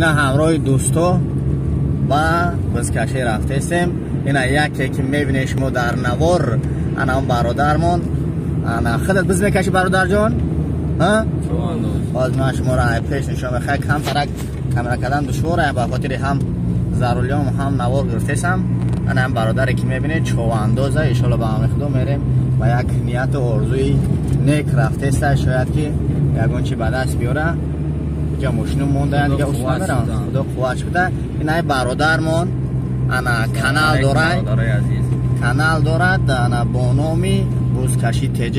Ина ҳамроҳи дӯсто ба бузкашӣ рафтестем. Ина яке ки мебинед шумо дар навор, ана он бародармон. Ана худат буз мекашӣ бародарҷон? Боз ман шуморо пеш нишон мехоҳам. Камтарак камера кардан душвора, ба хотири ҳам зарулиём ҳам навор гирифтесам. Ана ҳам бародаре ки мебинед човандоза. Иншоалло ба ҳамаи худо мерем ба як нияту орзуи нек рафтеста, шояд ки ягон чи ба даст биёра. Иҷа мошину мондаям дига уста мерам. Худо қувватш буда. Ин ай бародармон ана канал дорад, канал дорад ана бо номи Бузкашӣ ТЖ.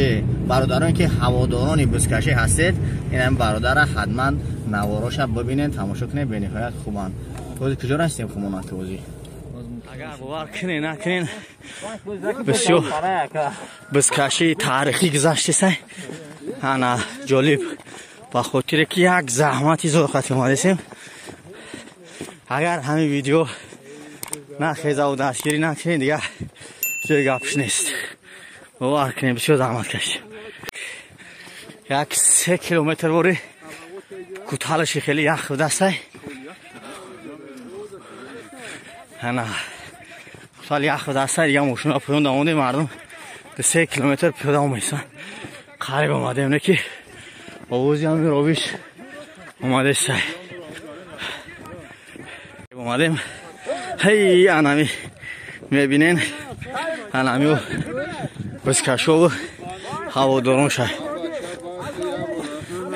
Бародароне ки ҳаводорони бузкашӣ ҳастед, ин ҳам бародара ҳатман навороша бибинед, тамошо кунед, бениҳоят хубанд. Бози куҷо растем хумона ки бози? Агар бовар кунед накунед, бисёр бузкашии таърихӣ гузаштесай. Ана ҷолиб, ба хотире ки як заҳмати зод қати омадесем. Агар ҳамин видео нахезаву дастгирӣ накунед, дига ҷои гапш нест. Бовар кунед, бисёр заҳмат кашидем. 1-3 километр бори куталаши хеле ях будастай. Ана кутал ях будастай, дига мошина поён дамонде, мардум 3 километр пиёда омадисан. Қариб омадем, не ки овози ҳами ровиш омадестай. Омадем. Ҳей, анами мебинен, анами бузкашову ҳаводорон шай.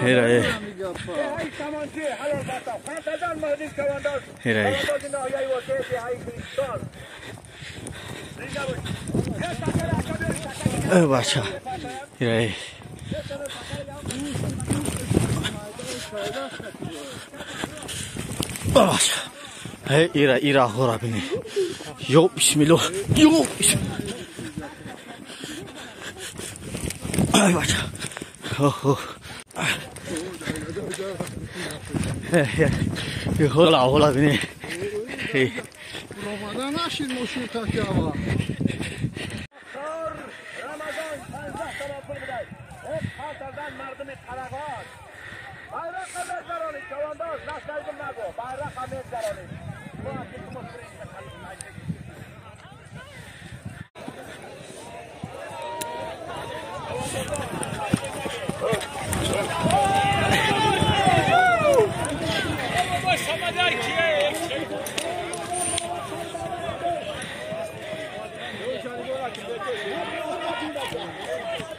Ҳера ҳера э бача, ҳера бача, ҳей ира ира ҳора бини. Ё бисмиллоҳ, ё ай бача. Оҳ, ҳола ҳола бини. Ромада нашид мошин такява.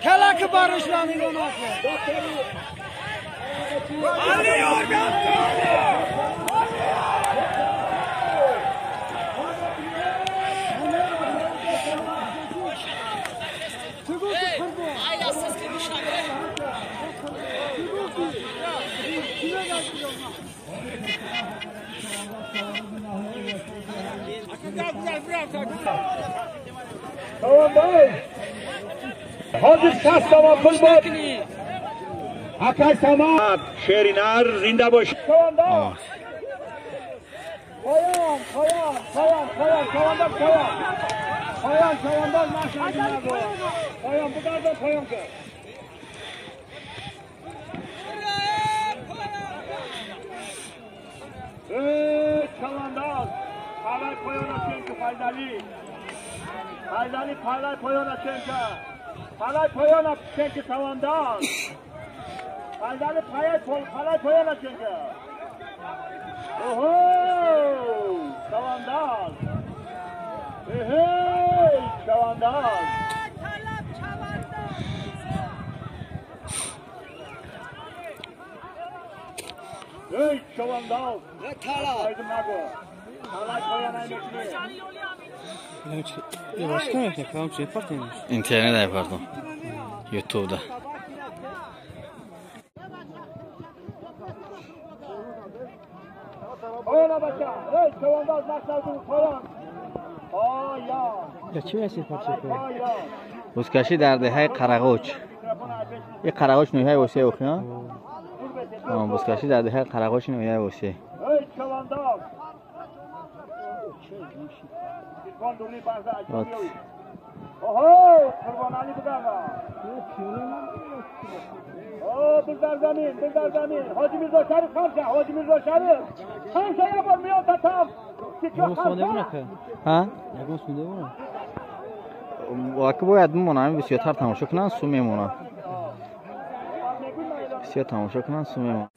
کلک بارش را نگاه حاضر 60 تومن پول بود. اکای سامان شیرینر زنده باش. پایان پایان پایان پایان چوانداز پایان پایان چوانداز ماشاءالله پایان بگرد پایان که ای چوانداز پالای پایان چنک فایدالی فایدالی پالای پایان چنک پالای پایان چنک چوانداز فایدالی پالای پایان چنک اوه چوانداز ای چوانداز ای چوانداز интернет ай пардон ютубда. Бузкашӣ дар деҳаи Қарағоч. И Қарағоч ноҳияи Восеи охи, бузкашӣ дар деҳаи Қарағоч ноҳияи Восеи. Али بگردان. او بزر زمین، بزر زمین. حاجی میرزا شریف خمسه، حاجی میرزا شریف. خمسه یه بار میاد تا تام. ها؟ واقعا باید بمونم بسیارتر تماشا کنن سو میمونم. بسیار تماشا کنن سو میمونم.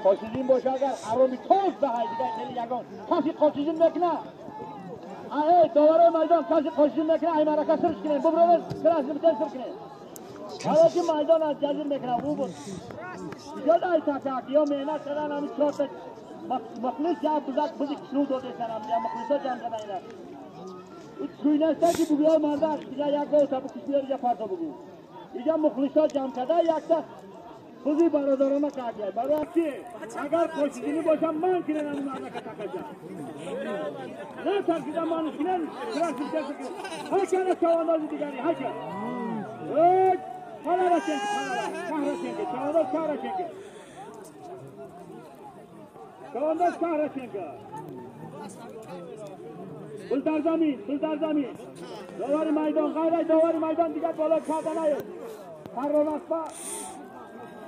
قاسیزین باشه اگر حرامی توز بهای دیگه خیلی یگان کسی قاسیزین نکنه. ای دوباره میدان کسی قاسیزین نکنه. ای مرکز سرش کنه ببرد کلاس نمیتونه سر کنه. حالا که میدان از جزیر میکنه او بود یاد ای تاک یا مهنت کردن همین چهار تا مخلص یا بزرگ بزرگ کشلو داده سرم یا مخلصا جمع کردن اینا. او توی نسته که بگو مردم دیگه یک گاو تا بکش بیار یا پرتا بگو. اینجا مخلصا جمع کرده یک تا بزی برادرانه کرده برای چی؟ اگر خوشگینی باشم من که نمی مردک تکجا نه ترکیدم من کنن کراسیم ترکیدم هر کنه چواندازی دیگری هر کنه حالا را چنگی حالا چنگی چوانداز کار چنگی چوانداز کار چنگی بل در زمین بل در زمین دوباره میدان غیره دوباره میدان دیگر بالا کرده نیست پروناسپا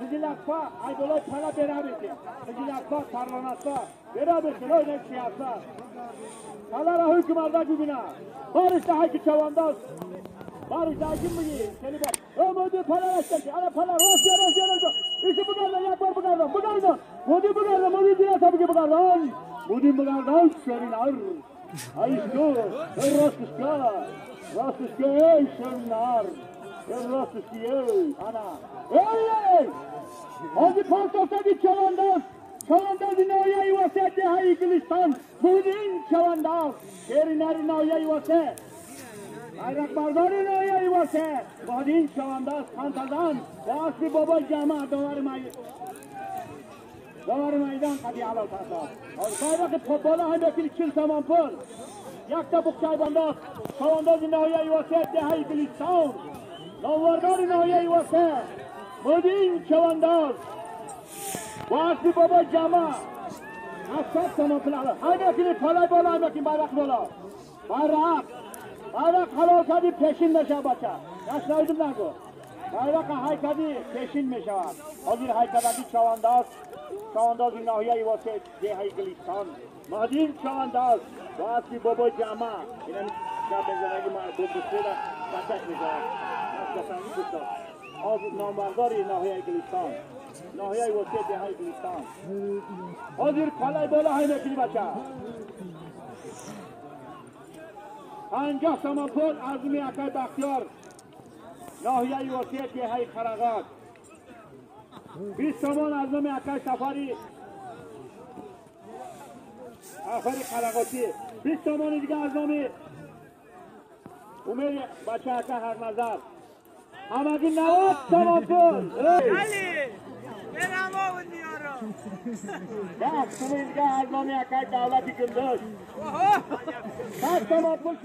قزیلاسپا ای بالای پلا برابرده قزیلاسپا پروناسپا برابرده روی نکشیاسپا پلا را حکم مرده ببینه بارش ده که چوانداز بارش ده که میگی خیلی بار او مودی پلا راسته که انا پلا راست راست راست ایشو بگردن یک بار بگردن بگردن مودی بگردن مودی دیگه تا بگی بگردان بودیم بگردان شرینر ایشو راستشکا راستشکا ای شرینر راستشکی ای انا ای ای پانتافتادی چوانداز چوانداز ناحیه واسه دهه گلستان بودین چوانداز شرینر ناحیه واسه bayrak bardari ناحیه واسه بودین چوانداز خانتازان با اسب بابا جمع دوار میدان قدی علا تاسا bayrak بالا هم یکی 40 تومان پول یک تا بخچای بنداز چوانداز ناحیه واسه دهه گلستان ناموردار ناحیه واسه مدین چوانداز با اسب بابا جمع 800 تومان پول هم یکی پالای بالا هم یکی bayrak بالا bayrak bayrak halal کردی پیشین میشه بچه نشنیدم نگو bayrak های کردی پیشین میشه حاضر های کردی چوانداز چوانداز ناحیه واسه دهه گلستان مدین چوانداز با اسب بابا جمع اینم شب زندگی ما دو بسیار بچه میشه از نامبردار ناحیه گلستان ناحیه واسه دهه گلستان حاضر کالای بالا های میکنی بچه 50 تومان پول از اکای بختیار ناحیه واسه دهه خرقات 20 تومان از نام اکای سفری خرقاتی 20 تومان دیگه از نام امیر بچه اکای حق نظر همگی 90 تومان پول علی برم آون میارم 10 تومان دیگه از نام اکای دولتی گندش 100 تومان پول.